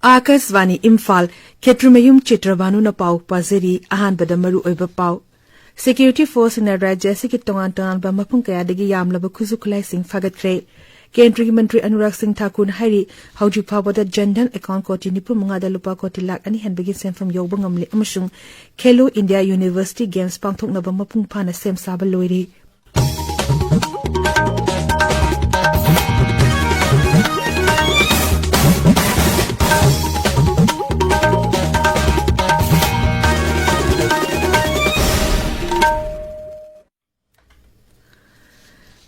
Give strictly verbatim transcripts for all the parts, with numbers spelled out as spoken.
ꯑꯥꯀꯥꯁꯕꯥꯅꯤ ꯏꯝꯐꯥꯜ꯫ ꯈꯦꯇ꯭ꯔꯤꯃꯌꯨꯝ ꯆꯤꯇ꯭ꯔꯕꯥꯅꯨꯅ ꯄꯥꯎ ꯄꯥꯖꯔꯤ꯫ ꯑꯍꯥꯟꯕꯗ ꯃꯔꯨꯑꯣꯏꯕ ꯄꯥꯎ꯫ ꯁꯦꯀ꯭ꯌꯨꯔꯤꯇꯤ ꯐꯣꯔꯁꯁꯤꯡꯅ ꯔꯥꯖ꯭ꯌ ꯑꯁꯤꯒꯤ ꯇꯣꯉꯥꯟ ꯇꯣꯉꯥꯟꯕ ꯃꯐꯝ ꯀꯌꯥꯗꯒꯤ ꯌꯥꯝꯂꯕ ꯈꯨꯠꯁꯨ ꯈꯨꯠꯂꯥꯏꯁꯤꯡ ꯐꯥꯒꯠꯈ꯭ꯔꯦ꯫ ꯀꯦꯟꯗ꯭ꯔꯒꯤ ꯃꯟꯇ꯭ꯔꯤ ꯑꯅꯨꯔꯥꯒ ꯁꯤꯡ ꯊꯥꯀꯨꯔꯅ ꯍꯥꯏꯔꯤ, ꯍꯧꯖꯤꯛ ꯐꯥꯎꯕꯗ ꯖꯟ ꯙꯟ ꯑꯦꯀꯥꯎꯟ ꯀꯣꯇꯤ ꯅꯤꯐꯨ ꯃꯉꯥꯗ ꯂꯨꯄꯥ ꯀꯣꯇꯤ ꯂꯥꯈ ꯑꯅꯤ ꯍꯦꯟꯕꯒꯤ ꯁꯦꯟꯐꯝ ꯌꯧꯕ ꯉꯝꯂꯦ ꯑꯃꯁꯨꯡ ꯈꯦꯂꯣ ꯏꯟꯗꯤꯌꯥ ꯌꯨꯅꯤꯚꯔꯁꯤꯇꯤ ꯒꯦꯝꯁ ꯄꯥꯡꯊꯣꯛꯅꯕ ꯃꯄꯨꯡ ꯐꯥꯅ ꯁꯦꯝ ꯁꯥꯕ ꯂꯣꯏꯔꯦ꯫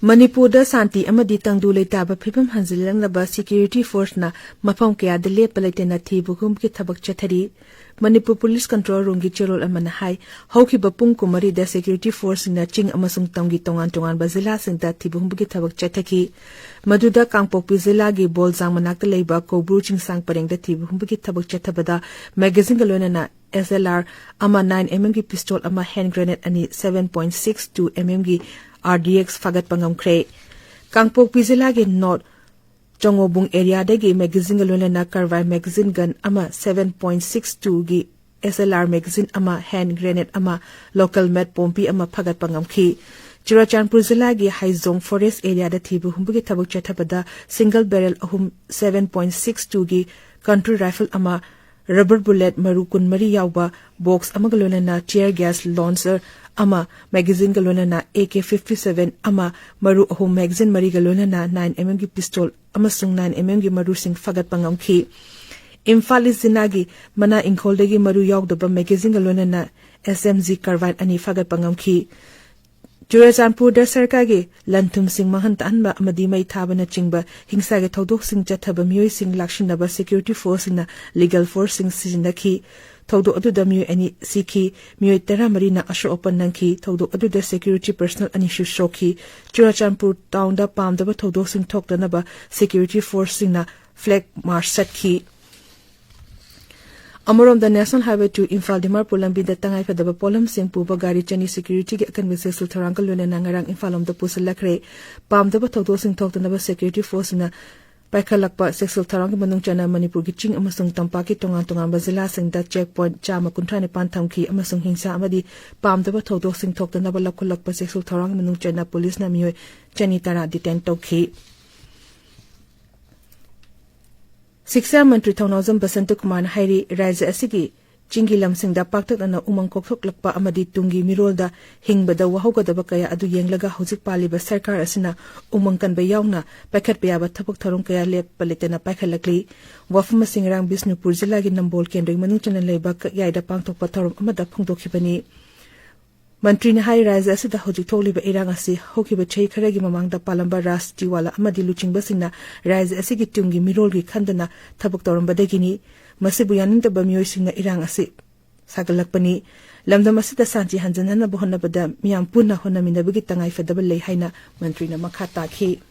ꯃꯅꯤꯄꯨꯔꯗ ꯁꯥꯟꯇꯤ ꯑꯃꯗꯤ ꯇꯪꯗꯨ ꯂꯩꯇꯥꯕ ꯐꯤꯕꯝ ꯍꯟꯖꯤꯜꯂꯛꯅꯕ ꯁꯦꯀ꯭ꯌꯨꯔꯤꯇꯤ ꯐꯣꯔꯁꯅ ꯃꯐꯝ ꯀꯌꯥꯗ ꯂꯦꯞꯄ ꯂꯩꯇꯅ ꯊꯤꯕ ꯍꯨꯝꯕꯒꯤ ꯊꯕꯛ ꯆꯠꯊꯔꯤ꯫ ꯃꯅꯤꯄꯨꯔ ꯄꯨꯂꯤꯁ ꯀꯟꯇ꯭ꯔꯣꯜ ꯔꯨꯝꯒꯤ ꯆꯦꯔꯣꯜ ꯑꯃꯅ ꯍꯥꯏ, ꯍꯧꯈꯤꯕ ꯄꯨꯡ ꯀꯨꯟꯃꯔꯤꯗ ꯁꯦꯀ꯭ꯌꯨꯔꯤꯇꯤ ꯐꯣꯔꯁꯁꯤꯡꯅ ꯆꯤꯡ ꯑꯃꯁꯨꯡ ꯇꯝꯒꯤ ꯇꯣꯉꯥꯟ ꯇꯣꯉꯥꯟꯕ ꯖꯤꯂꯥꯁꯤꯡꯗ ꯊꯤꯕ ꯍꯨꯝꯕꯒꯤ ꯊꯕꯛ ꯆꯠꯊꯈꯤ꯫ ꯃꯗꯨꯗ ꯀꯥꯡꯄꯣꯛꯄꯤ ꯖꯤꯂꯥꯒꯤ ꯕꯣꯜꯖꯥꯡ ꯃꯅꯥꯛꯇ ꯂꯩꯕ ꯀꯧꯕ꯭ꯔꯨ ꯆꯤꯡꯁꯥꯡ ꯄꯔꯦꯡꯗ ꯊꯤꯕ ꯍꯨꯝꯕꯒꯤ ꯊꯕꯛ ꯆꯠꯊꯕꯗ ꯃꯦꯒꯥꯖꯤꯟꯒ ꯂꯣꯏꯅꯅ ꯑꯦꯁ ꯑꯦꯜ ꯑꯥꯔ ꯑꯃ, ꯅꯥꯏꯟ ꯑꯦꯝ ꯑꯦꯝꯒꯤ ꯄꯤꯁꯇꯣꯜ ꯑꯃ, ꯍꯦꯟ ꯒ꯭ꯔꯦꯅꯦꯗ ꯑꯅꯤ, seven point six two M ꯑꯦꯝꯒꯤ ꯑꯥꯔ ꯗꯤ ꯑꯦꯛꯁ ꯐꯥꯒꯠꯄ ꯉꯝꯈ꯭ꯔꯦ꯫ ꯀꯥꯡꯄꯣꯛꯄꯤ ꯖꯤꯂꯥꯒꯤ ꯅꯣꯔꯠ ꯆꯉꯣꯕꯨꯡ ꯑꯦꯔꯤꯌꯥꯗꯒꯤ ꯃꯦꯒꯥꯖꯤꯟꯒ ꯂꯣꯏꯅꯅ ꯀꯥꯔꯕꯥꯏꯟ ꯃꯦꯒꯥꯖꯤꯟ ꯒꯟ ꯑꯃ, ꯁꯚꯦꯟ ꯄꯣꯏꯟꯠ ꯁꯤꯛꯁ ꯇꯨꯒꯤ ꯑꯦꯁ ꯑꯦꯜ ꯑꯥꯔ ꯃꯦꯒꯥꯖꯤꯟ ꯑꯃ, ꯍꯦꯟ ꯒ꯭ꯔꯦꯅꯦꯗ ꯑꯃ, ꯂꯣꯀꯦꯜ ꯃꯦꯗ ꯄꯣꯝꯄꯤ ꯑꯃ ꯐꯥꯒꯠꯄ ꯉꯝꯈꯤ꯫ ꯆꯨꯔꯥꯆꯥꯟꯄꯨꯔ ꯖꯤꯂꯥꯒꯤ ꯍꯥꯏꯖꯣꯡ ꯐꯣꯔꯦꯁ꯭ꯠ ꯑꯦꯔꯤꯌꯥꯗ ꯊꯤꯕ ꯍꯨꯝꯕꯒꯤ ꯊꯕꯛ ꯆꯠꯊꯕꯗ ꯁꯤꯡꯒꯜ ꯕꯦꯔꯦꯜ ꯑꯍꯨꯝ, ꯁꯚꯦꯟ ꯄꯣꯏꯟꯠ ꯁꯤꯛꯁ ꯇꯨꯒꯤ ꯀꯟꯇ꯭ꯔꯤ ꯔꯥꯏꯐꯜ ꯑꯃ, ꯔꯕꯔ ꯕꯨꯂꯦꯠ ꯃꯔꯨ ꯀꯨꯟꯃꯔꯤ ꯌꯥꯎꯕ ꯕꯣꯛꯁ ꯑꯃꯒ ꯂꯣꯏꯅꯅ ꯇꯤꯌꯔ ꯒ꯭ꯌꯥꯁ ꯂꯣꯟꯆꯔ ꯑꯃ, ꯃꯦꯒꯥꯖꯤꯟꯒ ꯂꯣꯏꯅꯅ ꯑꯦ ꯀꯦ ꯐꯤꯐꯇꯤ ꯁꯚꯦꯟ ꯑꯃ, ꯃꯔꯨ ꯑꯍꯨꯝ, ꯃꯦꯒꯥꯖꯤꯟ ꯃꯔꯤꯒ ꯂꯣꯏꯅꯅ ꯅꯥꯏꯟ ꯑꯦꯝ ꯑꯦꯝꯒꯤ ꯄꯤꯁꯇꯣꯜ ꯑꯃꯁꯨꯡ ꯅꯥꯏꯟ ꯑꯦꯝ ꯑꯦꯝꯒꯤ ꯃꯔꯨꯁꯤꯡ ꯐꯥꯒꯠꯄ ꯉꯝꯈꯤ꯫ ꯏꯝꯐꯥꯜ ꯏꯁ꯭ꯠ ꯖꯤꯂꯥꯒꯤ ꯃꯅꯥ ꯏꯪꯈꯣꯜꯗꯒꯤ ꯃꯔꯨ ꯌꯥꯎꯗꯕ ꯃꯦꯒꯥꯖꯤꯟꯒ ꯂꯣꯏꯅꯅ ꯑꯦꯁ ꯑꯦꯝ ꯖꯤ ꯀꯥꯔꯕꯥꯏꯟ ꯑꯅꯤ ꯐꯥꯒꯠꯄ ꯉꯝꯈꯤ꯫ ꯆꯨꯔꯥꯆꯥꯟꯄꯨꯔꯗ ꯁꯔꯀꯥꯔꯒꯤ ꯂꯟ-ꯊꯨꯝꯁꯤꯡ ꯃꯥꯡꯍꯟ ꯇꯥꯛꯍꯟꯕ ꯑꯃꯗꯤ ꯃꯩ ꯊꯥꯕꯅꯆꯤꯡꯕ ꯍꯤꯡꯁꯥꯒꯤ ꯊꯧꯗꯣꯛꯁꯤꯡ ꯆꯠꯊꯕ ꯃꯤꯑꯣꯏꯁꯤꯡ ꯂꯥꯛꯁꯤꯟꯅꯕ ꯁꯦꯀ꯭ꯌꯨꯔꯤꯇꯤ ꯐꯣꯔꯁꯁꯤꯡꯅ ꯂꯤꯒꯦꯜ ꯐꯣꯔꯁꯁꯤꯡ ꯁꯤꯖꯤꯟꯅꯈꯤ꯫ ꯊꯧꯗꯣꯛ ꯑꯗꯨꯗ ꯃꯤꯑꯣꯏ ꯑꯅꯤ ꯁꯤꯈꯤ, ꯃꯤꯑꯣꯏ ꯇꯔꯥꯃꯔꯤꯅ ꯑꯁꯣꯛ ꯑꯄꯟ ꯅꯪꯈꯤ꯫ ꯊꯧꯗꯣꯛ ꯑꯗꯨꯗ ꯁꯦꯀ꯭ꯌꯨꯔꯤꯇꯤ ꯄꯔꯁꯅꯦꯜ ꯑꯅꯤꯁꯨ ꯁꯣꯛꯈꯤ꯫ ꯆꯨꯔꯥꯆꯥꯟꯄꯨꯔ ꯇꯥꯎꯟꯗ ꯄꯥꯝꯗꯕ ꯊꯧꯗꯣꯛꯁꯤꯡ ꯊꯣꯛꯇꯅꯕ ꯁꯦꯀ꯭ꯌꯨꯔꯤꯇꯤ ꯐꯣꯔꯁꯁꯤꯡꯅ ꯐ꯭ꯂꯦꯒ ꯃꯥꯔꯆ ꯆꯠꯈꯤ꯫ ꯑꯃꯔꯣꯝꯗ, national highway two Imphal Dimapur ꯂꯝꯕꯤꯗ ꯇꯉꯥꯏꯐꯗꯕ ꯄꯣꯠꯂꯝꯁꯤꯡ ꯄꯨꯕ ꯒꯥꯔꯤ ꯆꯅꯤ ꯁꯦꯀ꯭ꯌꯨꯔꯤꯇꯤꯒꯤ ꯑꯀꯟꯕ ꯆꯦꯛꯁꯤꯜ ꯊꯧꯔꯥꯡꯒ ꯂꯣꯏꯅꯅ ꯉꯔꯥꯡ ꯏꯝꯐꯥꯜ ꯂꯣꯝꯗ ꯄꯨꯁꯤꯜꯂꯛꯈ꯭ꯔꯦ꯫ ꯄꯥꯝꯗꯕ ꯊꯧꯗꯣꯛꯁꯤꯡ ꯊꯣꯛꯇꯅꯕ ꯁꯦꯀ꯭ꯌꯨꯔꯤꯇꯤ ꯐꯣꯔꯁꯁꯤꯡꯅ ꯄꯥꯏꯈꯠꯂꯛꯄ ꯆꯦꯛꯁꯤꯜ ꯊꯧꯔꯥꯡꯒꯤ ꯃꯅꯨꯡ ꯆꯟꯅ ꯃꯅꯤꯄꯨꯔꯒꯤ ꯆꯤꯡ ꯑꯃꯁꯨꯡ ꯇꯝꯄꯥꯛꯀꯤ ꯇꯣꯉꯥꯟ ꯇꯣꯉꯥꯟꯕ ꯖꯤꯂꯥꯁꯤꯡꯗ check point ꯆꯥꯝꯃ ꯀꯨꯟꯊ꯭ꯔꯥ ꯅꯤꯄꯥꯟ ꯊꯝꯈꯤ ꯑꯃꯁꯨꯡ ꯍꯤꯡꯁꯥ ꯑꯃꯗꯤ ꯄꯥꯝꯗꯕ ꯊꯧꯗꯣꯛꯁꯤꯡ ꯊꯣꯛꯇꯅꯕ ꯂꯧꯈꯠꯂꯛꯄ ꯆꯦꯛꯁꯤꯜ ꯊꯧꯔꯥꯡꯒꯤ ꯃꯅꯨꯡ ꯆꯟꯅ ꯄꯨꯂꯤꯁꯅ ꯃꯤꯑꯣꯏ ꯆꯅꯤ ꯇꯔꯥ detain ꯇꯧꯈꯤ꯫ ꯁꯤꯛꯁꯥ ꯃꯟꯇ꯭ꯔꯤ ꯊꯧꯅꯥꯎꯖꯝ ꯕꯁꯟꯇ ꯀꯨꯃꯥꯔꯅ ꯍꯥꯏꯔꯤ, ꯔꯥꯖ꯭ꯌ ꯑꯁꯤꯒꯤ ꯆꯤꯡꯒꯤ ꯂꯝꯁꯤꯡꯗ ꯄꯥꯛꯇꯛꯅꯅ ꯎꯃꯪ ꯀꯣꯛꯊꯣꯛꯂꯛꯄ ꯑꯃꯗꯤ ꯇꯨꯡꯒꯤ ꯃꯤꯔꯣꯜꯗ ꯍꯤꯡꯕꯗ ꯋꯥꯍꯧꯒꯗꯕ ꯀꯌꯥ ꯑꯗꯨ ꯌꯦꯡꯂꯒ ꯍꯧꯖꯤꯛ ꯄꯥꯜꯂꯤꯕ ꯁꯔꯀꯥꯔ ꯑꯁꯤꯅ ꯎꯃꯪ ꯀꯟꯕ ꯌꯥꯎꯅ ꯄꯥꯏꯈꯠꯄ ꯌꯥꯕ ꯊꯕꯛ ꯊꯧꯔꯝ ꯀꯌꯥ ꯂꯦꯞꯄ ꯂꯩꯇꯅ ꯄꯥꯏꯈꯠꯂꯛꯂꯤ꯫ ꯋꯥꯐꯝ ꯑꯁꯤ ꯉꯔꯥꯡ ꯕꯤꯁꯅꯨꯄꯨꯔ ꯖꯤꯂꯥꯒꯤ ꯅꯝꯕꯣꯜ ꯀꯦꯟꯗ꯭ꯔꯒꯤ ꯃꯅꯨꯡ ꯆꯟꯅ ꯂꯩꯕ ꯀꯛꯌꯥꯏꯗ ꯄꯥꯡꯊꯣꯛꯄ ꯊꯧꯔꯝ ꯑꯃꯗ ꯐꯣꯡꯗꯣꯛꯈꯤꯕꯅꯤ꯫ ꯃꯟꯇ꯭ꯔꯤꯅ ꯍꯥꯏ, ꯔꯥꯖ꯭ꯌ ꯑꯁꯤꯗ ꯍꯧꯖꯤꯛ ꯊꯣꯛꯂꯤꯕ ꯏꯔꯥꯡ ꯑꯁꯤ ꯍꯧꯈꯤꯕ ꯆꯍꯤ ꯈꯔꯒꯤ ꯃꯃꯥꯡꯗ ꯄꯥꯜꯂꯝꯕ ꯔꯥꯖ ꯇꯤꯋꯥꯂꯥ ꯑꯃꯗꯤ ꯂꯨꯆꯤꯡꯕꯁꯤꯡꯅ ꯔꯥꯖ꯭ꯌ ꯑꯁꯤꯒꯤ ꯇꯨꯡꯒꯤ ꯃꯤꯔꯣꯜꯒꯤ ꯈꯟꯗꯅ ꯊꯕꯛ ꯇꯧꯔꯝꯕꯗꯒꯤꯅꯤ꯫ ꯃꯁꯤꯕꯨ ꯌꯥꯅꯤꯡꯗꯕ ꯃꯤꯑꯣꯏꯁꯤꯡꯅ ꯏꯔꯥꯡ ꯑꯁꯤ ꯁꯥꯒꯠꯂꯛꯄꯅꯤ꯫ ꯂꯝꯗꯝ ꯑꯁꯤꯗ ꯁꯥꯟꯇꯤ ꯍꯟꯖꯤꯟꯅꯅꯕ ꯍꯣꯠꯅꯕꯗ ꯃꯤꯌꯥꯝ ꯄꯨꯟꯅ ꯍꯣꯠꯅꯃꯤꯟꯅꯕꯒꯤ ꯇꯉꯥꯏꯐꯗꯕ ꯂꯩ ꯍꯥꯏꯅ ꯃꯟꯇ꯭ꯔꯤꯅ ꯃꯈꯥ ꯇꯥꯈꯤ꯫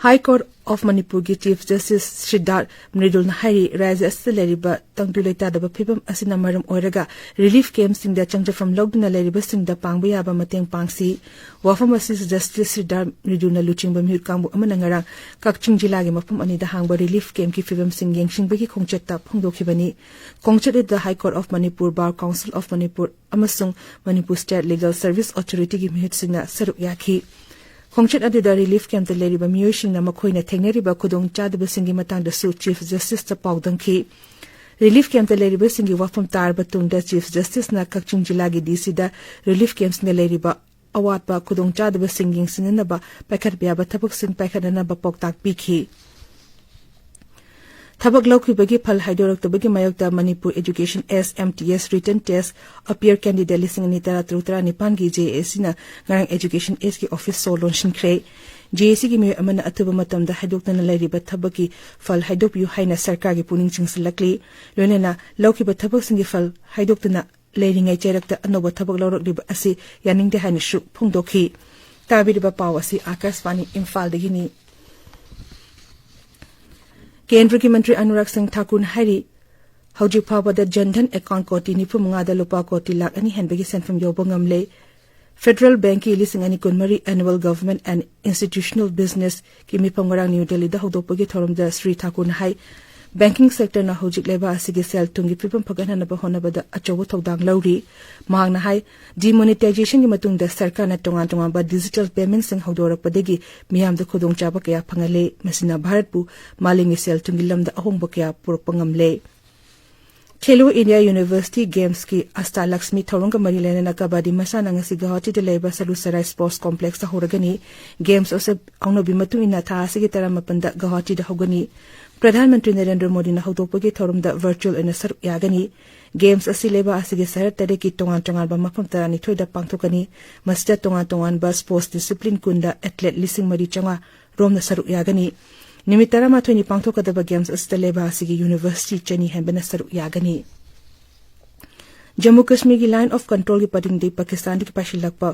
High Court of ꯃꯅꯤꯄꯨꯔꯒꯤ Chief Justice ꯁꯤꯗꯥꯔꯊ ꯃ꯭ꯔꯤꯗꯨꯜꯅ ꯍꯥꯏꯔꯤ, ꯔꯥꯖ꯭ꯌ ꯑꯁꯤꯗ ꯂꯩꯔꯤꯕ ꯇꯪꯗꯨ ꯂꯩꯇꯥꯗꯕ ꯐꯤꯕꯝ ꯑꯁꯤꯅ ꯃꯔꯝ ꯑꯣꯏꯔꯒ relief campꯁꯤꯡꯗ ꯆꯪꯖꯐꯝ ꯂꯧꯗꯨꯅ ꯂꯩꯔꯤꯕꯁꯤꯡꯗ ꯄꯥꯡꯕ ꯌꯥꯕ ꯃꯇꯦꯡ ꯄꯥꯡꯁꯤ꯫ ꯋꯥꯐꯝ ꯑꯁꯤ Justice ꯁꯤꯗꯥꯔꯊ ꯃ꯭ꯔꯤꯗꯨꯜꯅ ꯂꯨꯆꯤꯡꯕ ꯃꯤꯍꯨꯠ ꯀꯥꯡꯕꯨ ꯑꯃꯅ ꯉꯔꯥꯡ ꯀꯛꯆꯤꯡ ꯖꯤꯂꯥꯒꯤ ꯃꯐꯝ ꯑꯅꯤꯗ ꯍꯥꯡꯕ relief campꯀꯤ ꯐꯤꯕꯝꯁꯤꯡ ꯌꯦꯡꯁꯤꯟꯕꯒꯤ ꯈꯣꯡꯆꯠꯇ ꯐꯣꯡꯗꯣꯛꯈꯤꯕꯅꯤ꯫ ꯈꯣꯡꯆꯠ ꯑꯗꯨꯗ High Court of Manipur, Bar Council of Manipur ꯑꯃꯁꯨꯡ ꯃꯅꯤꯄꯨꯔ State Legal Service Authorityꯒꯤ ꯃꯤꯍꯨꯠꯁꯤꯡꯅ ꯁꯔꯨꯛ ꯌꯥꯈꯤ꯫ ꯈꯣꯡꯆꯠ ꯑꯗꯨꯗ relief campꯇ ꯂꯩꯔꯤꯕ ꯃꯤꯑꯣꯏꯁꯤꯡꯅ ꯃꯈꯣꯏꯅ ꯊꯦꯡꯅꯔꯤꯕ ꯈꯨꯗꯣꯡꯆꯥꯗꯕꯁꯤꯡꯒꯤ ꯃꯇꯥꯡꯗꯁꯨ Chief Justiceꯇ ꯄꯥꯎꯗꯝꯈꯤ꯫ Relief campꯇ ꯂꯩꯔꯤꯕꯁꯤꯡꯒꯤ ꯋꯥꯐꯝ ꯇꯥꯔꯕ ꯇꯨꯡꯗ Chief Justiceꯅ ꯀꯛꯆꯤꯡ ꯖꯤꯂꯥꯒꯤ DCꯗ relief campꯁꯤꯡꯗ ꯂꯩꯔꯤꯕ ꯑꯋꯥꯠꯄ ꯈꯨꯗꯣꯡꯆꯥꯗꯕꯁꯤꯡ ꯌꯦꯡꯁꯤꯟꯅꯅꯕ ꯄꯥꯏꯈꯠꯄ ꯌꯥꯕ ꯊꯕꯛꯁꯤꯡ ꯄꯥꯏꯈꯠꯅꯅꯕ ꯄꯥꯎꯇꯥꯛ ꯄꯤꯈꯤ꯫ ꯊꯕꯛ ꯂꯧꯈꯤꯕꯒꯤ ꯐꯜ ꯍꯥꯏꯗꯣꯔꯛꯇꯕꯒꯤ ꯃꯥꯌꯣꯛꯇ Manipur Education Act, MTS, Written Test Appear Candidate ꯂꯤꯁꯤꯡ ꯑꯅꯤ ꯇꯔꯥ ꯇꯔꯨꯛ ꯇꯔꯥꯅꯤꯄꯥꯟꯒꯤ JACꯅ ꯉꯔꯥꯡ Education Actꯀꯤ office ꯁꯣ ꯂꯣꯟꯁꯤꯟꯈ꯭ꯔꯦ꯫ JACꯒꯤ ꯃꯤꯑꯣꯏ ꯑꯃꯅ ꯑꯊꯨꯕ ꯃꯇꯝꯗ ꯍꯥꯏꯗꯣꯛꯇꯅ ꯂꯩꯔꯤꯕ ꯊꯕꯛꯀꯤ ꯐꯜ ꯍꯥꯏꯗꯣꯛꯄꯤꯌꯨ ꯍꯥꯏꯅ ꯁꯔꯀꯥꯔꯒꯤ ꯄꯨꯛꯅꯤꯡ ꯆꯤꯡꯁꯤꯜꯂꯛꯂꯤ꯫ ꯂꯣꯏꯅꯅ ꯂꯧꯈꯤꯕ ꯊꯕꯛꯁꯤꯡꯒꯤ ꯐꯜ ꯍꯥꯏꯗꯣꯛꯇꯨꯅ ꯂꯩꯔꯤꯉꯩ ꯆꯩꯔꯛꯇ ꯑꯅꯧꯕ ꯊꯕꯛ ꯂꯧꯔꯛꯂꯤꯕ ꯑꯁꯤ ꯌꯥꯅꯤꯡꯗꯦ ꯍꯥꯏꯅꯁꯨ ꯐꯣꯡꯗꯣꯛꯈꯤ꯫ ꯇꯥꯕꯤꯔꯤꯕ ꯄꯥꯎ ꯑꯁꯤ ꯑꯥꯀꯥꯁꯕꯥꯅꯤ ꯏꯝꯐꯥꯜꯗꯒꯤꯅꯤ꯫ ꯀꯦꯟꯗ꯭ꯔꯒꯤ ꯃꯟꯇ꯭ꯔꯤ ꯑꯅꯨꯔꯥꯒ ꯁꯤꯡ ꯊꯥꯀꯨꯔꯅ ꯍꯥꯏꯔꯤ, ꯍꯧꯖꯤꯛ ꯐꯥꯎꯕꯗ ꯖꯟ ꯙꯟ account ꯀꯣꯇꯤ ꯅꯤꯐꯨ ꯃꯉꯥꯗ ꯂꯨꯄꯥ ꯀꯣꯇꯤ ꯂꯥꯈ ꯑꯅꯤ ꯍꯦꯟꯕꯒꯤ ꯁꯦꯟꯐꯝ ꯌꯧꯕ ꯉꯝꯂꯦ꯫ Federal Bankꯀꯤ ꯂꯤꯁꯤꯡ ꯑꯅꯤ ꯀꯨꯟꯃꯔꯤ Annual Government and Institutional Businessꯀꯤ ꯃꯤꯐꯝ ꯉꯔꯥꯡ ꯅ꯭ꯌꯨ ꯗꯦꯜꯂꯤꯗ ꯍꯧꯗꯣꯛꯄꯒꯤ ꯊꯧꯔꯝꯗ ꯁ꯭ꯔꯤ ꯊꯥꯀꯨꯔꯅ ꯍꯥꯏ, banking sectorꯅ ꯍꯧꯖꯤꯛ ꯂꯩꯕꯥꯛ ꯑꯁꯤꯒꯤ ꯁꯦꯜ ꯊꯨꯝꯒꯤ ꯐꯤꯕꯝ ꯐꯒꯠꯍꯟꯅꯕ ꯍꯣꯠꯅꯕꯗ ꯑꯆꯧꯕ ꯊꯧꯗꯥꯡ ꯂꯧꯔꯤ꯫ ꯃꯍꯥꯛꯅ ꯍꯥꯏ, demonetizationꯒꯤ ꯃꯇꯨꯡꯗ ꯁꯔꯀꯥꯔꯅ ꯇꯣꯉꯥꯟ ꯇꯣꯉꯥꯟꯕ digital paymentꯁꯤꯡ ꯍꯧꯗꯣꯔꯛꯄꯗꯒꯤ ꯃꯤꯌꯥꯝꯗ ꯈꯨꯗꯣꯡꯆꯥꯕ ꯀꯌꯥ ꯐꯪꯍꯜꯂꯦ꯫ ꯃꯁꯤꯅ ꯚꯥꯔꯠꯄꯨ ꯃꯥꯂꯦꯝꯒꯤ ꯁꯦꯜ ꯊꯨꯝꯒꯤ ꯂꯝꯗ ꯑꯍꯣꯡꯕ ꯀꯌꯥ ꯄꯨꯔꯛꯄ ꯉꯝꯂꯦ꯫ Khelo India University Gamesꯀꯤ ꯑꯁꯇꯥꯂꯛꯁꯃꯤ ꯊꯧꯔꯝꯒ ꯃꯔꯤ ꯂꯩꯅꯅ ꯀꯕꯥꯗꯤ ꯃꯁꯥꯟꯅ ꯉꯁꯤ ꯒꯧꯍꯥꯇꯤꯗ ꯂꯩꯕ ꯁꯂꯨꯁꯔꯥꯏ Sports Complexꯇ ꯍꯧꯔꯒꯅꯤ꯫ Games ꯑꯁꯤ ꯍꯧꯅꯕꯤ ꯃꯇꯨꯡ ꯏꯟꯅ ꯊꯥ ꯑꯁꯤꯒꯤ ꯇꯔꯥꯃꯥꯄꯟꯗ ꯒꯧꯍꯥꯇꯤꯗ ꯍꯧꯒꯅꯤ꯫ ꯄ꯭ꯔꯙꯥꯟ ꯃꯟꯇ꯭ꯔꯤ ꯅꯔꯦꯟꯗ꯭ꯔ ꯃꯣꯗꯤꯅ ꯍꯧꯗꯣꯛꯄꯒꯤ ꯊꯧꯔꯝꯗ virtual ꯑꯣꯏꯅ ꯁꯔꯨꯛ ꯌꯥꯒꯅꯤ꯫ Games ꯑꯁꯤ ꯂꯩꯕꯥꯛ ꯑꯁꯤꯒꯤ ꯁꯍꯔ ꯇꯔꯦꯠꯀꯤ ꯇꯣꯉꯥꯟ ꯇꯣꯉꯥꯟꯕ ꯃꯐꯝ ꯇꯔꯥꯅꯤꯊꯣꯏꯗ ꯄꯥꯡꯊꯣꯛꯀꯅꯤ꯫ ꯃꯁꯤꯗ ꯇꯣꯉꯥꯟ ꯇꯣꯉꯥꯟꯕ sports discipline ꯀꯨꯟꯗ athlete ꯂꯤꯁꯤꯡ ꯃꯔꯤ ꯆꯥꯝꯃꯉꯥ ꯔꯣꯝꯅ ꯁꯔꯨꯛ ꯌꯥꯒꯅꯤ꯫ ꯅꯨꯃꯤꯠ ꯇꯔꯥꯃꯥꯊꯣꯏꯅꯤ ꯄꯥꯡꯊꯣꯛꯀꯗꯕ games ꯑꯁꯤꯗ ꯂꯩꯕꯥꯛ ꯑꯁꯤꯒꯤ university ꯆꯅꯤ ꯍꯦꯟꯕꯅ ꯁꯔꯨꯛ ꯌꯥꯒꯅꯤ꯫ Jammu ꯀꯥꯁꯃꯤꯔꯒꯤ line of controlꯒꯤ ꯄꯔꯤꯡꯗꯒꯤ ꯄꯥꯀꯤꯁꯇꯥꯟꯗꯒꯤ ꯄꯥꯏꯁꯤꯜꯂꯛꯄ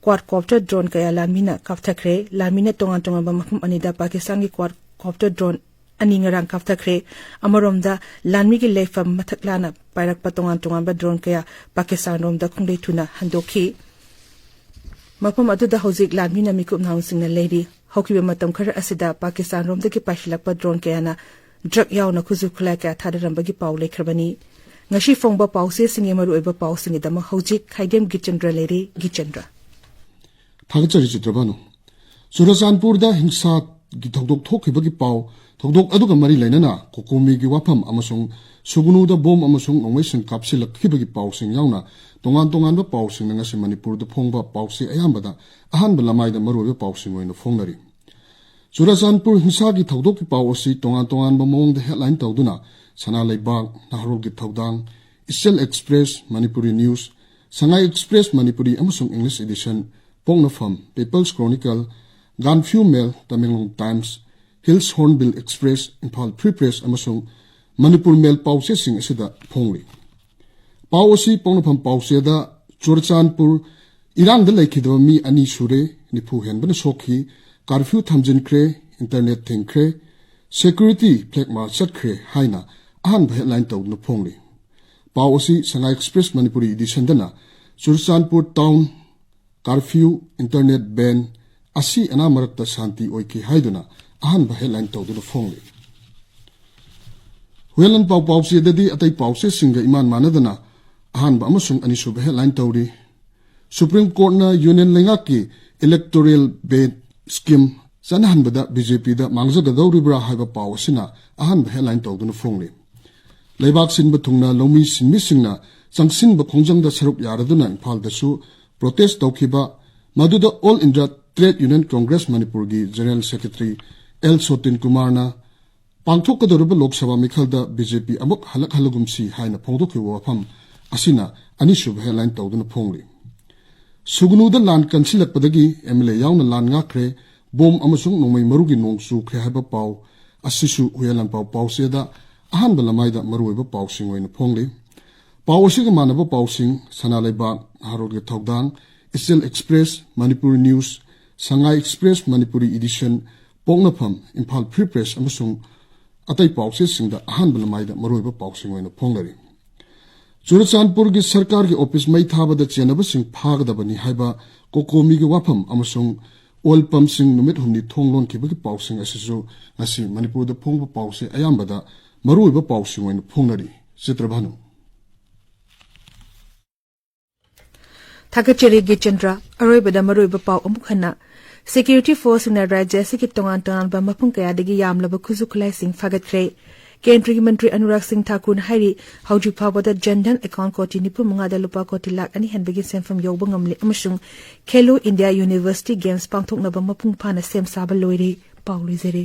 quadcopter drone ꯀꯌꯥ ꯂꯥꯟꯃꯤꯅ ꯀꯥꯞꯊꯈ꯭ꯔꯦ꯫ ꯂꯥꯟꯃꯤꯅ ꯇꯣꯉꯥꯟ ꯇꯣꯉꯥꯟꯕ ꯃꯐꯝ ꯑꯅꯤꯗ ꯄꯥꯀꯤꯁꯇꯥꯟꯒꯤ quadcopter drone ꯑꯅꯤ ꯉꯔꯥꯡ ꯀꯥꯞꯊꯈ꯭ꯔꯦ꯫ ꯑꯃꯔꯣꯝꯗ, ꯂꯥꯟꯃꯤꯒꯤ ꯂꯩꯐꯝ ꯃꯊꯛ ꯂꯥꯟꯅ ꯄꯥꯏꯔꯛꯄ ꯇꯣꯉꯥꯟ ꯇꯣꯉꯥꯟꯕ drone ꯀꯌꯥ ꯄꯥꯀꯤꯁꯇꯥꯟ ꯔꯣꯝꯗ ꯈꯣꯡꯂꯩ ꯊꯨꯅ ꯍꯟꯗꯣꯛꯈꯤ꯫ ꯃꯐꯝ ꯑꯗꯨꯗ ꯍꯧꯖꯤꯛ ꯂꯥꯟꯃꯤꯅ ꯃꯤꯀꯨꯞ ꯅꯥꯍꯨꯁꯤꯡꯅ ꯂꯩꯔꯤ꯫ ꯍꯧꯈꯤꯕ ꯃꯇꯝ ꯈꯔ ꯑꯁꯤꯗ ꯄꯥꯀꯤꯁꯇꯥꯟ ꯔꯣꯝꯗꯒꯤ ꯄꯥꯏꯁꯤꯜꯂꯛꯄ drone ꯀꯌꯥꯅ drug ꯌꯥꯎꯅ ꯈꯨꯠꯁꯨ ꯈꯨꯠꯂꯥꯏ ꯀꯌꯥ ꯊꯥꯗꯔꯝꯕꯒꯤ ꯄꯥꯎ ꯂꯩꯈ꯭ꯔꯕꯅꯤ꯫ ꯉꯁꯤ ꯐꯣꯡꯕ ꯄꯥꯎꯆꯦꯁꯤꯡꯒꯤ ꯃꯔꯨꯑꯣꯏꯕ ꯄꯥꯎꯁꯤꯡꯒꯤꯗꯃꯛ ꯍꯧꯖꯤꯛ ꯈꯥꯏꯗꯦꯝ ꯒꯤꯆꯟꯗ꯭ꯔ ꯂꯩꯔꯤ꯫ ꯒꯤꯆꯟꯗ꯭ꯔ꯫ ꯊꯥꯒꯠꯆꯔꯤ ꯆꯤꯇ꯭ꯔꯚꯥꯅꯨ꯫ ꯆꯨꯔꯆꯥꯟꯄꯨꯔꯗ ꯍꯤꯡꯁꯥꯒꯤ ꯊꯧꯗꯣꯛ ꯊꯣꯛꯈꯤꯕꯒꯤ ꯄꯥꯎ, ꯊꯧꯗꯣꯛ ꯑꯗꯨꯒ ꯃꯔꯤ ꯂꯩꯅꯅ ꯀꯣꯀꯣꯃꯤꯒꯤ ꯋꯥꯐꯝ ꯑꯃꯁꯨꯡ ꯁꯨꯒꯅꯨꯗ bomb ꯑꯃꯁꯨꯡ ꯅꯣꯡꯃꯩꯁꯤꯡ ꯀꯥꯞꯁꯤꯜꯂꯛꯈꯤꯕꯒꯤ ꯄꯥꯎꯁꯤꯡ ꯌꯥꯎꯅ ꯇꯣꯉꯥꯟ ꯇꯣꯉꯥꯟꯕ ꯄꯥꯎꯁꯤꯡꯅ ꯉꯁꯤ ꯃꯅꯤꯄꯨꯔꯗ ꯐꯣꯡꯕ ꯄꯥꯎꯆꯦ ꯑꯌꯥꯝꯕꯗ ꯑꯍꯥꯟꯕ ꯂꯃꯥꯏꯗ ꯃꯔꯨꯑꯣꯏꯕ ꯄꯥꯎꯁꯤꯡ ꯑꯣꯏꯅ ꯐꯣꯡꯅꯔꯤ꯫ ꯆꯨꯔꯆꯥꯟꯄꯨꯔ ꯍꯤꯡꯁꯥꯒꯤ ꯊꯧꯗꯣꯛꯀꯤ ꯄꯥꯎ ꯑꯁꯤ ꯇꯣꯉꯥꯟ ꯇꯣꯉꯥꯟꯕ ꯃꯑꯣꯡꯗ headline ꯇꯧꯗꯨꯅ ꯁꯅꯥ ꯂꯩꯕꯥꯛ, ꯅꯍꯥꯔꯣꯜꯒꯤ ꯊꯧꯗꯥꯡ, ꯏꯆꯦꯜ Express, Manipuri News, ꯁꯉꯥꯏ Express Manipuri ꯑꯃꯁꯨꯡ English edition, ꯄꯣꯛꯅꯐꯝ, People's Chronicle, Gaanphiu Mail, Tamenglong Times, Hills Hornbill Express, Imphal Free Press ꯑꯃꯁꯨꯡ Manipur Mail ꯄꯥꯎꯆꯦꯁꯤꯡ ꯑꯁꯤꯗ ꯐꯣꯡꯂꯤ꯫ ꯄꯥꯎ ꯑꯁꯤ ꯄꯣꯛꯅꯐꯝ ꯄꯥꯎꯆꯦꯗ ꯆꯨꯔꯆꯥꯟꯄꯨꯔ ꯏꯔꯥꯡꯗ ꯂꯩꯈꯤꯗꯕ ꯃꯤ ꯑꯅꯤ ꯁꯨꯔꯦ, ꯅꯤꯐꯨ ꯍꯦꯟꯕꯅ ꯁꯣꯛꯈꯤ, curfew ꯊꯝꯖꯤꯟꯈ꯭ꯔꯦ, internet ꯊꯤꯡꯈ꯭ꯔꯦ, security flag march ꯆꯠꯈ꯭ꯔꯦ ꯍꯥꯏꯅ ꯑꯍꯥꯟꯕ headline ꯇꯧꯗꯨꯅ ꯐꯣꯡꯂꯤ꯫ ꯄꯥꯎ ꯑꯁꯤ ꯁꯉꯥꯏ Express Manipuri editionꯗꯅ Churachandpur town curfew, internet ban, ꯑꯁꯤ ꯑꯅꯥ ꯃꯔꯛꯇ ꯁꯥꯟꯇꯤ ꯑꯣꯏꯈꯤ ꯍꯥꯏꯗꯨꯅ ꯑꯍꯥꯟꯕ ꯍꯦꯗꯂꯥꯏꯟ ꯇꯧꯗꯨꯅ ꯐꯣꯡꯂꯤ꯫ ꯍꯨꯌꯦꯟ ꯂꯥꯟꯄꯥꯎ ꯄꯥꯎꯆꯦꯗꯗꯤ ꯑꯇꯩ ꯄꯥꯎꯆꯦꯁꯤꯡꯒ ꯏꯃꯥꯟ ꯃꯥꯟꯅꯗꯅ ꯑꯍꯥꯟꯕ ꯑꯃꯁꯨꯡ ꯑꯅꯤꯁꯨꯕ ꯍꯦꯗꯂꯥꯏꯟ ꯇꯧꯔꯤ꯫ ꯁꯨꯄ꯭ꯔꯤꯝ ꯀꯣꯔꯠꯅ ꯌꯨꯅꯤꯌꯟ ꯂꯩꯉꯥꯛꯀꯤ ꯏꯂꯦꯛꯇꯣꯔꯦꯜ ꯕꯦꯟ ꯁ꯭ꯀꯤꯝ ꯆꯠꯅꯍꯟꯕꯗ ꯕꯤꯖꯦꯄꯤꯗ ꯃꯥꯡꯖꯒꯗꯧꯔꯤꯕ꯭ꯔꯥ ꯍꯥꯏꯕ ꯄꯥꯎ ꯑꯁꯤꯅ ꯑꯍꯥꯟꯕ ꯍꯦꯗꯂꯥꯏꯟ ꯇꯧꯗꯨꯅ ꯐꯣꯡꯂꯤ꯫ ꯂꯩꯕꯥꯛ ꯁꯤꯟꯕ ꯊꯨꯡꯅ ꯂꯧꯃꯤ ꯁꯤꯟꯃꯤꯁꯤꯡꯅ ꯆꯪꯁꯤꯟꯕ ꯈꯣꯡꯖꯪꯗ ꯁꯔꯨꯛ ꯌꯥꯔꯗꯨꯅ ꯏꯝꯐꯥꯜꯗꯁꯨ ꯄ꯭ꯔꯣꯇꯦꯁ ꯇꯧꯈꯤꯕ, ꯃꯗꯨꯗ all India trade union congress ꯃꯅꯤꯄꯨꯔꯒꯤ ꯖꯦꯅꯔꯦꯜ ꯁꯦꯀ꯭ꯔꯦꯇꯔꯤ ꯑꯦꯜ ꯁꯣꯇꯤꯟ ꯀꯨꯃꯥꯔꯅ ꯄꯥꯡꯊꯣꯛꯀꯗꯧꯔꯤꯕ ꯂꯣꯛ ꯁꯚꯥ ꯃꯤꯈꯜꯗ ꯕꯤꯖꯦꯄꯤ ꯑꯃꯨꯛ ꯍꯜꯂꯛꯍꯜꯂꯒꯨꯝꯁꯤ ꯍꯥꯏꯅ ꯐꯣꯡꯗꯣꯛꯈꯤꯕ ꯋꯥꯐꯝ ꯑꯁꯤꯅ ꯑꯅꯤꯁꯨꯕ ꯍꯦꯗꯂꯥꯏꯟ ꯇꯧꯗꯨꯅ ꯐꯣꯡꯂꯤ꯫ ꯁꯨꯒꯅꯨꯗ ꯂꯥꯟ ꯀꯟꯁꯤꯜꯂꯛꯄꯗꯒꯤ ꯑꯦꯝ ꯑꯦꯜ ꯑꯦ ꯌꯥꯎꯅ ꯂꯥꯟ ꯉꯥꯛꯈ꯭ꯔꯦ, ꯕꯣꯝ ꯑꯃꯁꯨꯡ ꯅꯣꯡꯃꯩ ꯃꯔꯨꯒꯤ ꯅꯣꯡ ꯆꯨꯈ꯭ꯔꯦ ꯍꯥꯏꯕ ꯄꯥꯎ ꯑꯁꯤꯁꯨ ꯍꯨꯌꯦꯟ ꯂꯥꯟꯄꯥꯎ ꯄꯥꯎꯆꯦꯗ ꯑꯍꯥꯟꯕ ꯂꯃꯥꯏꯗ ꯃꯔꯨꯑꯣꯏꯕ ꯄꯥꯎꯁꯤꯡ ꯑꯣꯏꯅ ꯐꯣꯡꯂꯤ꯫ ꯄꯥꯎ ꯑꯁꯤꯒ ꯃꯥꯟꯅꯕ ꯄꯥꯎꯁꯤꯡ, ꯁꯅꯥ ꯂꯩꯕꯥꯛ, ꯅꯍꯥꯔꯣꯜꯒꯤ ꯊꯧꯗꯥꯡ, ꯏꯆꯦꯜ ꯑꯦꯛꯁꯄ꯭ꯔꯦꯁ, ꯃꯅꯤꯄꯨꯔꯤ ꯅ꯭ꯌꯨꯁ, ꯁꯉꯥꯏ ꯑꯦꯛꯁꯄ꯭ꯔꯦꯁ, ꯃꯅꯤꯄꯨꯔꯤ ꯏꯗꯤꯁꯟ, ꯄꯣꯛꯅꯐꯝ, ꯏꯝꯐꯥꯜ ꯐ꯭ꯔꯤ ꯄ꯭ꯔꯦꯁ ꯑꯃꯁꯨꯡ ꯑꯇꯩ ꯄꯥꯎꯆꯦꯁꯤꯡꯗ ꯑꯍꯥꯟꯕ ꯂꯃꯥꯏꯗ ꯃꯔꯨꯑꯣꯏꯕ ꯄꯥꯎꯁꯤꯡ ꯑꯣꯏꯅ ꯐꯣꯡꯅꯔꯤ꯫ ꯆꯨꯔꯆꯥꯟꯄꯨꯔꯒꯤ ꯁꯔꯀꯥꯔꯒꯤ ꯑꯣꯐꯤꯁ ꯃꯩ ꯊꯥꯕꯗ ꯆꯦꯟꯅꯕꯁꯤꯡ ꯐꯥꯒꯗꯕꯅꯤ ꯍꯥꯏꯕ ꯀꯣꯀꯣꯃꯤꯒꯤ ꯋꯥꯐꯝ ꯑꯃꯁꯨꯡ ꯑꯣꯏꯜ ꯄꯝꯁꯤꯡ ꯅꯨꯃꯤꯠ ꯍꯨꯝꯅꯤ ꯊꯣꯡ ꯂꯣꯟꯈꯤꯕꯒꯤ ꯄꯥꯎꯁꯤꯡ ꯑꯁꯤꯁꯨ ꯉꯁꯤ ꯃꯅꯤꯄꯨꯔꯗ ꯐꯣꯡꯕ ꯄꯥꯎꯁꯦ ꯑꯌꯥꯝꯕꯗ ꯃꯔꯨꯑꯣꯏꯕ ꯄꯥꯎꯁꯤꯡ ꯑꯣꯏꯅ ꯐꯣꯡꯅꯔꯤ꯫ ꯆꯤꯇ꯭ꯔꯚꯥꯅꯨ꯫ ꯊꯥꯒꯠꯆꯔꯤ ꯒꯤꯆꯟꯗ꯭ꯔ꯫ ꯑꯔꯣꯏꯕꯗ ꯃꯔꯨꯑꯣꯏꯕ ꯄꯥꯎ ꯑꯃꯨꯛ ꯍꯟꯅ꯫ ꯁꯦꯀ꯭ꯌꯨꯔꯤꯇꯤ ꯐꯣꯔꯁꯁꯤꯡꯅ ꯔꯥꯖ꯭ꯌ ꯑꯁꯤꯒꯤ ꯇꯣꯉꯥꯟ ꯇꯣꯉꯥꯟꯕ ꯃꯐꯝ ꯀꯌꯥꯗꯒꯤ ꯌꯥꯝꯂꯕ ꯈꯨꯠꯁꯨ ꯈꯨꯠꯂꯥꯏꯁꯤꯡ ꯐꯥꯒꯠꯈ꯭ꯔꯦ꯫ ꯀꯦꯟꯗ꯭ꯔꯒꯤ ꯃꯟꯇ꯭ꯔꯤ ꯑꯅꯨꯔꯥꯒ ꯁꯤꯡ ꯊꯥꯀꯨꯔꯅ ꯍꯥꯏꯔꯤ, ꯍꯧꯖꯤꯛ ꯐꯥꯎꯕꯗ ꯖꯟ ꯙꯟ ꯑꯦꯀꯥꯎꯟ ꯀꯣꯇꯤ ꯅꯤꯐꯨ ꯃꯉꯥꯗ ꯂꯨꯄꯥ ꯀꯣꯇꯤ ꯂꯥꯈ ꯑꯅꯤ ꯍꯦꯟꯕꯒꯤ ꯁꯦꯟꯐꯝ ꯌꯧꯕ ꯉꯝꯂꯦ ꯑꯃꯁꯨꯡ ꯈꯦꯂꯣ ꯏꯟꯗꯤꯌꯥ ꯌꯨꯅꯤꯚꯔꯁꯤꯇꯤ ꯒꯦꯝꯁ ꯄꯥꯡꯊꯣꯛꯅꯕ ꯃꯄꯨꯡ ꯐꯥꯅ ꯁꯦꯝ ꯁꯥꯕ ꯂꯣꯏꯔꯦ꯫ ꯄꯥꯎ ꯂꯣꯏꯖꯔꯦ꯫